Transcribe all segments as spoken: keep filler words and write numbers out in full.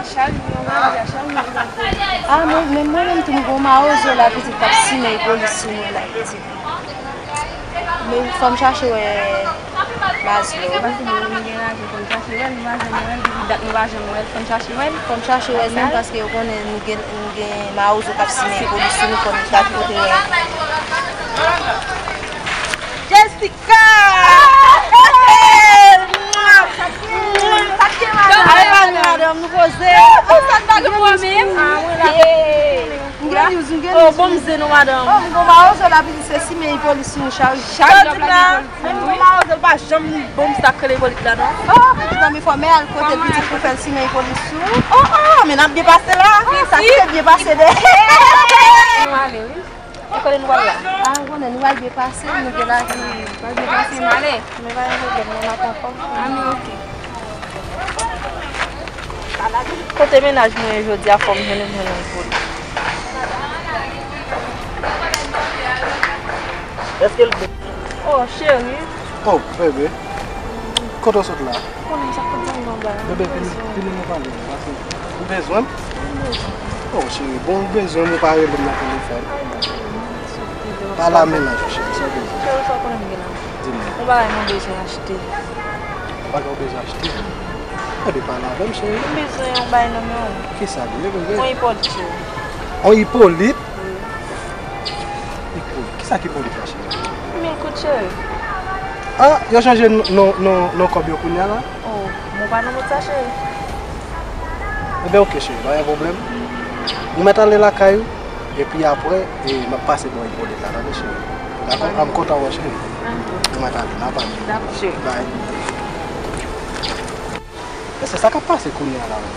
Chak jou yon bagay, chak jou yon bagay. Ah, mwen, men mwen menm tou, m gon mawozo la pitit k ap simen ipolis sou mwen la pitit. Men fò m chache wè Mazlo. Paske mwen, mwen gen raje, fò m chache wè l, nou pa janm wè l, depi dat nou pa janm wè l, fò m chache wè l. Fò m chache wè l menm paske yo konnen nou gen, nou gen mawozo k ap simen ipolis sou nou, fò nou gade kote yo ye. Jessica! Ay, madanm, nou koze. Ou sa n pa gen pou mwen menm? M gen news, m gen news. Oh, bon, m zen nou, madanm. Oh, m gon mawozo la, pitit, se simen ipolis sou chak jou. Chak jou la. Menm gon mawozo, l pa janm bon sa k rele ipolit la, non. Oh, pitit, nan mi fò, men al kote pitit pou fè l simen ipolis sou. Oh, oh, men n ap byen pase la. Sa ki te byen pase de. Nou ale, wi. E kote nou pral la? Ah, konnen nou pral byen pase, nou gen lavi. Pral byen pase, m ale. Men pa gen pwoblèm, men m ap anfòm. Ah, men oke. Kote mennaj mwen ye jodi a, fò m jwenn, m jwenn yon pou li. Èske l bon? Oh, cheri. Oh, bebe. Kote w sot la? Konnen sa k ap bay mwen ba. Bebe, vini, vini nou pale, paske ou bezwen m? Ou bezwen m? Oh, cheri, bon, ou bezwen m, ou pa rele m nan telefòn. Ay, non, cheri, m sot pi de. Pale a mennaj ou, cheri, sa w bezwen? Cheri, sa w konnen m gen la? Di m. Yon bagay mwen bezwen achte. Yon bagay ou bezwen achte? Ebyen, pale avè m, cheri. M bezwen yon bagay nan men w. Kisa l ye, bebe? Yon Ipolit, cheri. Yon Ipolit? Wi. Ipolit. Kisa k Ipolit la, cheri? Mil kout, cheri. Ah, yo chanje non, non, non, non kòb yo kounye a la? Oh, mwen pa nan mood sa, cheri. Ebyen, oke, cheri, pa gen pwoblèm. Nou mèt ale lakay ou, epi apre, e, m ap pase bò Ipolit la, tande, cheri. Dakò? Ah, m kontan wè w, cheri. Ah, ok. Nou mèt ale, n a pale. Dakò, cheri. Bye. Mesye, sa k ap pase kounye a la menm?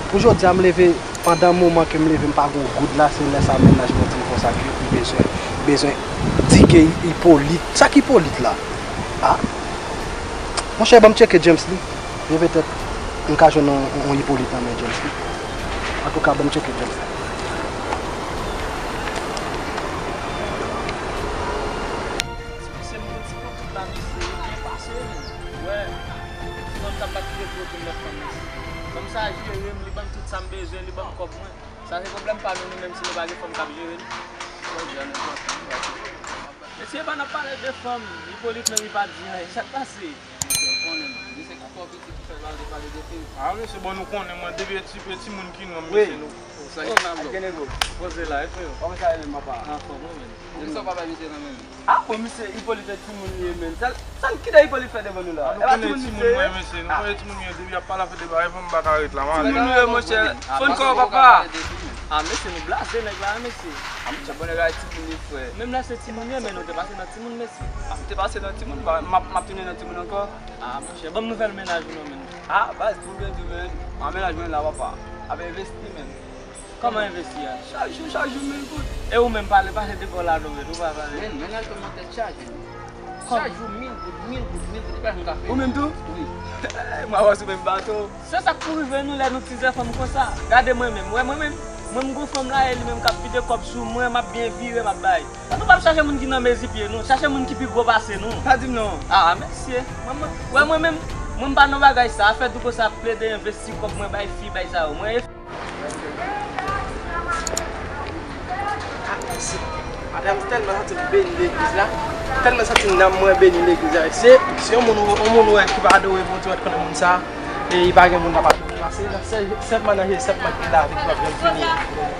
Pou jodi a, m leve, pandan moman ke m leve, m pa gen yon goud la, se lè sa mennaj mwen di m konsa ke li bezwen, li bezwen di ke Ipolit. Sa k Ipolit la? Ah? Monchè, ban m tcheke James li. Byen petèt, m ka jwenn yon, yon, yon Ipolit nan men James li. Antouka, ban m tcheke James li. Mesye, m pran ti pran tout la, mesye, e byen pase, wi. Wè, fanm k ap bat piye pou okenn lòt fanm, mesye. Fanm sa jere m, li ban m tout sa m bezwen, li ban m kòb mwen. Sa se pwoblèm pa nou, nou menm, si nou pa gen fanm k ap jere nou. Fò di a nenpòt, wi, pase. Mesye, pa n ap pale de fanm, Ipolit menm, li pa di anyen. Sa k pase? Mesye, ou konnen, misye ki twò piti pou fè l al te pale de fi. Ah, mesye, bon, nou konnen, mwen, depi e ti, e timoun ki nou, mesye, nou. Sa ki nan blo? Gen nego. Poze la, e frè. Kòman sa ye menm, papa? Anfòm, wi, menm. Poukisa w pa bay misye nan men m? Ah, bon, misye, Ipolit e timoun li ye, menm. Sa, sa, kisa Ipolit fè devan nou la? Ah, nou konnen timoun, wi, mesye. Nou konnen timoun, wi, depi y ap pale afè de bagay, fanm m pa ka ret la, m ale. Timoun nou ye, monchè. Fon kò, papa. Ah, mesye, nou blaze nèg la, mesye. Ah, monchè, bon nèg la, timoun li, frè. Menm lè se timoun ye, men nou te pase nan timoun, mesye. Ah, m te pase nan timoun, m ap, m ap tounen nan timoun ankò. Ah, monchè, ban m nouvèl mennaj ou non, menm. Ah, baz, pou m byen di w, menm, an mennaj mwen la, papa. Ap envesti, menm. Kòman envesti a? Chak jou, chak jou, mil goud. E ou menm, pale, pale de bò la non, menm, ou pa pale. Menm, mennaj mwen tèt chaje. Chak jou, mil goud, mil goud, mil goud, e pa yon kafe. Ou menm tou? Wi. Mwen wè sou menm bato. Se sa k pou rive nou lè nou tizè fanm konsa. Gade mwen menm, wè mwen menm. Mwen m gon fanm la, e li menm k ap vide kòb sou mwen, m ap byen vire, m ap bay. Nou p ap chache moun ki nan mezi pye nou, chache moun ki pi gwo pase nou. Pa di m non. Ah, mesye, mwen, mwen, wè mwen menm, mwen m pa nan bagay sa, afè douko sa, plede envesti kòb mwen bay fi, bay sa yo. Mwen, ah, mesye, madanm, tèlman santi m beni legliz la, tèlman santi nanm mwen beni legliz la. Se, se yon moun, yon moun wè ki pa adore Bondye, wè konnen moun sa. E li pa gen moun k ap adore l. Pase nan sèl, sèlman nan Jezi sèlman gen lavi ki p ap janm fini.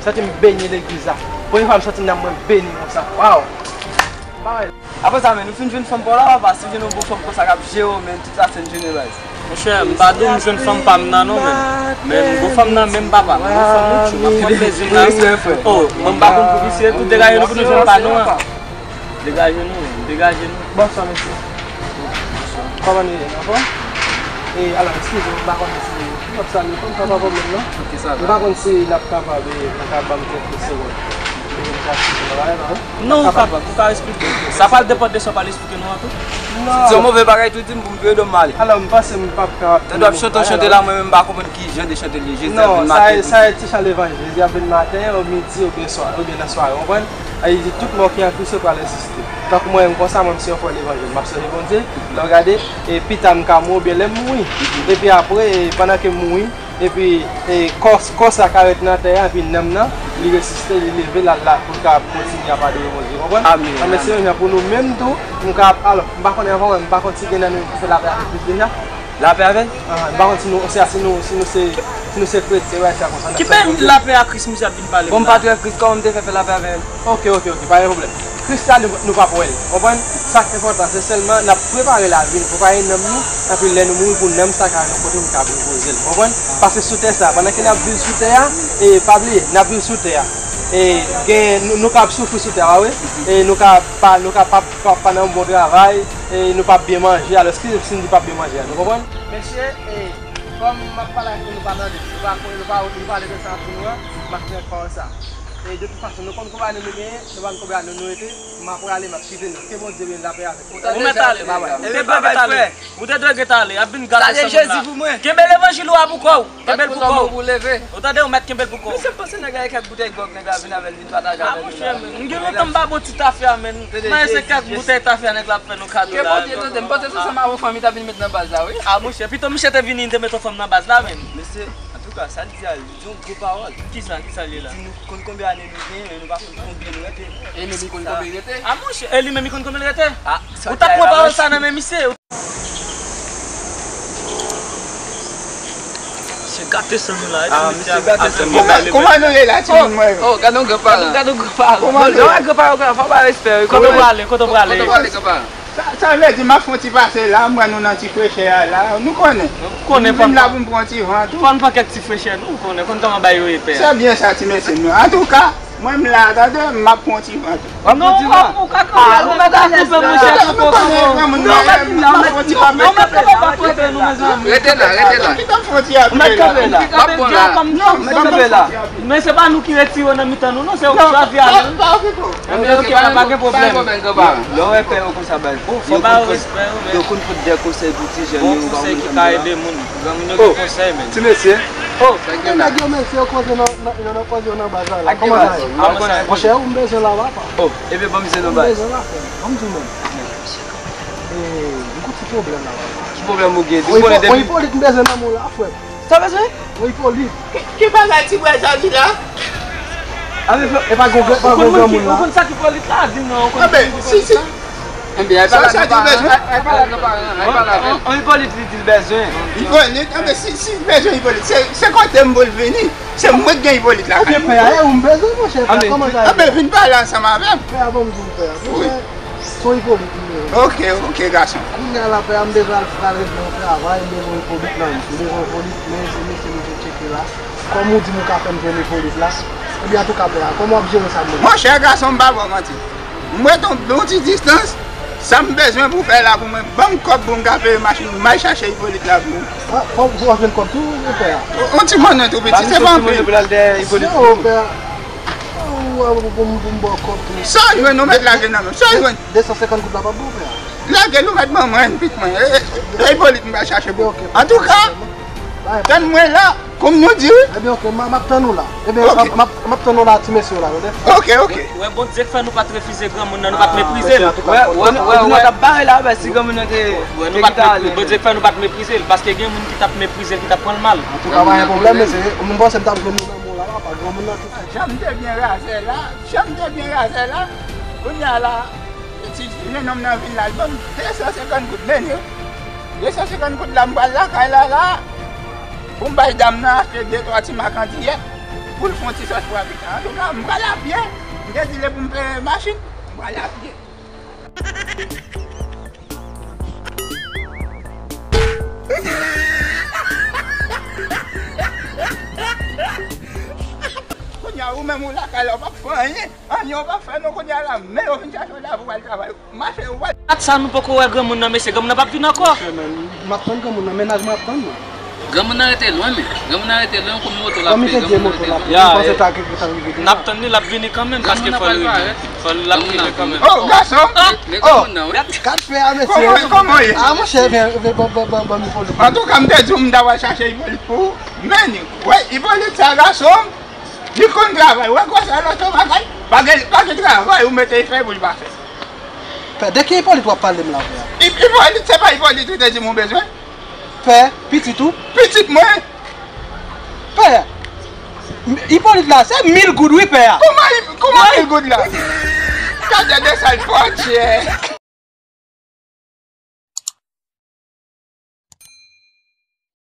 Santi m beni legliz la. Premye fwa m santi nanm mwen beni konsa. Waw! Apre sa, men, nou fin jwenn fanm pa w la, papa, si w jwenn yon bon fanm konsa k ap jere w, men, tout sa se n jwenn baz. Monchè, m pa di w m jwenn fanm pa m nan, non, men. Men m gon fanm nan menm, papa. M gon fanm, wi, tchou, m ap fè plezi m la. Oh, mwen m pa konn pou visye, tou degaje nou pou nou jwenn pa nou an. Degaje nou, degaje nou. Bonswa, mesye. Kòman nou ye? Anfòm? E, alò, eskize m, m pa konnen si m ap salye fanm, sa pa pwoblèm, non? Ok, sa va. M pa konn si n ap kapab, e, nou ka ban m kèk segond. Pou m ka esplike nou bagay la, wi. Non, ou kapab, ou ka esplike. Sa pral depann de sa w pral esplike nou an tou. Non. Se yon move bagay tou, di m pou m vire do m ale. Alò, m panse m p ap kapab. Tande w ap chante, w chante la, mwen menm m pa konprann ki jan de chante li ye. Jezi ap vin maten. Non, sa e, sa e ti chan levanjil. Jezi ap vin maten, o midi, oubyen swa, oubyen nan sware, w konprann? Li di, tout mò ki an Kris yo pral resisite. Tankou mwen menm konsa, mwen, m se yon frè levanjil. M ap sèvi Bondye. Lè w gade, e pita m ka mouri, oubyen lè m mouri. Epi apre, e pandan ke m mouri, Epi, e, kò, kò sa ka ret nan tè a, epi nanm nan, li resisite, li leve, l al la, pou l ka kontinye ap adore Bondye, konprann? Amèn, amèn. Se yon jan pou nou menm tou, nou ka, alò, m pa konnen anvan, m pa konn si gen nan nou ki fè lapè avèk Kris deja. Lapè avè l? Ahan, m pa konn si nou, si, si nou, si nou se, si nou se kretyen, bagay sa konsa. Ki bèl lapè a Kris misye ap vin pale m la? Bon, m pa t wè Kris, kòman m te fè fè lapè avè l? Ok, ok, ok, pa gen pwoblèm. Kris la, nou, nou p ap wè l, konprann? Sa k enpòtan, se sèlman n ap prepare lavi nou, prepare nanm nou, epi lè nou mouri pou nanm sa ka nan kote pou n ka repoze l, konprann? Paske sou tè sa, pandan ke n ap viv sou tè a, e pa bliye, n ap viv sou tè a. E gen, nou, nou ka ap soufri sou tè a, wi. E nou ka pa, nou ka pa, pa, pa nan yon bon travay, e nou p ap byen manje, alòs ki si n di p ap byen manje a, nou konprann? Mesye, e, kòm m ap pale avèk nou, nou pa tande, nou pa, nou pa, nou pa leve sa pou nou an, m ap fè pawòl sa. E de tout fason, nou konn konbyen ane nou genyen, nou pa konn konbyen ane nou rete, m ap prale, m ap kite nou. Ke Bondye beni lapè avèk nou. Ou mèt ale. Bye bye. Epi bye bye, frè. Ou te dwe gentan ale, ap vin gate sanm la. Salye Jezi pou mwen. Kenbe levanjil ou a pou kò w. Kenbe l pou kò w. Ou tande, ou mèt kenbe l pou kò w. Mesye, m panse nèg la e kèk boutèy gwòg nèg la vin avè l, vin pataje avè nou la. Ah, monchè, men, m gen lontan m pa bwè ti tafya, men. Mwen se kèk boutèy tafya nèg la ap fè nou kado la. Ke Bondye tande, m panse se sanm avè yon fanm li ta vin met nan baz la, wi. Ah, monchè, pito misye te vini, li te met yon fanm nan baz la, men. Mesye, antouka, sa l di a, li di yon gwo pawòl. Kisa, kisa l ye la? Li di nou konn konbyen ane nou genyen, men nou pa konn konbyen nou rete. E li menm li konn konbyen li rete? Ah, monchè, e li menm li konn konbyen l rete? Ah, ou t ap pran pawòl sa nan men misye. Misye gate sanm la, e ti mesye ap gate sanm la. Kòman nou ye la, timoun mwen yo? Oh, gade yon granparan. Gade yon granparan. Kòman nou ye? Granparan, granparan, fò ba respè, wi. Kote w prale, kote w prale? Kote w prale, granparan? Sa, sa vle di, m ap fè yon ti pase la, m wè nou nan ti frechè a la. Nou konnen. Nou konnen, fò n la pou m pran ti van tou. Fò n pran kèk ti frechè, nou konnen, konn kòman bagay yo ye, pè. Se byen sa, ti mesye m yo. Antouka, mwen m la, tande, m ap pran ti van tou. W ap pran ti van? Non, ou ka kanpe, ou mèt al kanpe, monchè, kanpe, kanpe. Non, mèt kanpe, pa kanpe, non, mezanmi. Rete la, rete la. Ou mèt kanpe la. Ou mèt kanpe la. Men se pa nou ki retire w nan mitan nou, non, se ou ki chwazi ale. Enben, ok, pa, pa gen pwoblèm. Lè w wè pè yo konsa, baz, yo konn fout, yo konn fout de konsèy pou ti jèn yo, ou pa konprann sa m di la? Granmoun yo gen konsèy, men. Ti mesye. Oh, nèg yo, mesye, yo koze nan, nan, nan koze yo nan baz la, la. Kòman sa ye? Monchè, ou m bezwen la, papa. Oh, ebyen, ban m se nan baz. Ou m bezwen la, frè m. Ban m di w menm. E, m gon ti pwoblèm la, papa. Ki pwoblèm ou gen? Ou konnen depi Ipolit, m bezwen nan men w la, frè m. Sa bezwen? Wi, Ipolit. Ki, ki bagay ti bwè Jòji la? A, men, e pa gon, pa gon granmoun la. Ou konn sa ki Ipolit la? Di m non, ou konn sa ki Ipolit la? Enben, sa, sa di bezwen. An, Ipolit li di l bezwen. Ipolit, enben, si, si l bezwen Ipolit, se, se kote m pou l vini. Se mwen k gen Ipolit la. Ebyen, pè a, e ou m bezwen, monchè, pè, kòman sa ye? Enben, vin pale ansanm avè m. Pè a, ban m di w, pè a. Monchè, se yon Ipolit m bezwen. Ok, ok, gason. Kounye a la, pè a, m bezwen al, al regle yon travay, m bezwen Ipolit nan, m bezwen Ipolit, men se mesye nou te tcheke la. Kòm ou di m ou ka fè m jwenn Ipolit la, ebyen, antouka, pè a, kòman w ap jere sa m bezwen? Monchè, gason, m pa ba w manti. M ret yon bon ti distans, sa m bezwen pou fè la pou mwen, ban m kòb pou m ka peye machin, m al chache Ipolit la pou ou. Ah, fò, fò w jwenn kòb tou, pè a. Yon ti monnen tou piti, se pa anpil. Pase yon ti monnen pou l al dèyè Ipolit pou ou. Pè a. Ou, ou, pou m, pou m ba w kòb tou. Sa w jwenn, ou mèt lage nan men m. Sa w jwenn? De san senkant goud la p ap bon, pè a. Lage l, ou mèt ban mwen, pit mwen. E, e, e Ipolit m pral chache pou ou. Antouka, tann mwen la, kòm nou di, wi. Ebyen, ok, m, m ap tann ou la. Ebyen, m, m ap, m ap tann ou la, ti mesye w la, tande. Ok, ok. Wè, Bondye k fè nou pa t refize granmoun nan, nou pa t meprize l. Wè, wè, wè, wè. Ou t ap bare la, wè, si granmoun nan te, te kite ale. Bondye k fè nou pa t meprize l, paske gen moun ki t ap meprize l, ki t ap pran l mal. Antouka, pa gen pwoblèm, mesye. M panse m t ap jwenn nou nan men w la, papa, granmoun nan tou. Jan m te byen razè la, jan m te byen razè la, kounye a la, ti jenòm nan vin la, l ban m de san senkant goud, men yo. De san senkant goud la, m pral lakay la, la, pou m bay dam nan achte de twa ti makandiyèt, pou l fè yon ti sòs pou abitè. Antouka, m pral a pye, m te di l pou m peye machin, m pral a pye. Kounye a, ou menm ou lakay la, ou p ap fè anyen. Anyen ou p ap fè non, kounye a la, men yo vin chache w la pou w al travay. Mache, ou pral. Dat sa nou poko wè granmoun nan, mesye, granmoun nan p ap vin ankò. Monchè, men, m ap tann granmoun nan, mennaj mwen ap tann mwen. Granmoun nan rete lwen, men. Granmoun nan rete lwen, kòm moto l ap peye, granmoun nan rete lwen. Ya, n ap tann li, l ap vini kanmenm, paske fò l rive. Fò l ap rive kanmenm. Oh, gason! Men granmoun nan, wi. Gad pè a, mesye. Kòman, kòman ye? Ah, monchè, vin, vin, ban, ban, ban, ban m Ipolit. Antouka, m te di w m ta pral chache Ipolit pou ou. Men, wè, Ipolit sa, gason, li konn travay. Wè, konsa, lòt bagay, pa gen, pa gen travay, ou mete fè pou l pa fè. Pè, de ki Ipolit w ap pale m la, pè? Ip-, Ipolit, se pa Ipolit ou te di m ou bezwen? Pè, pitit ou? Pitit mwen! Pè, Ipolit la, se mil goud wi, pè a. Kouman, kouman mil goud la? Gade de sa l pran chè.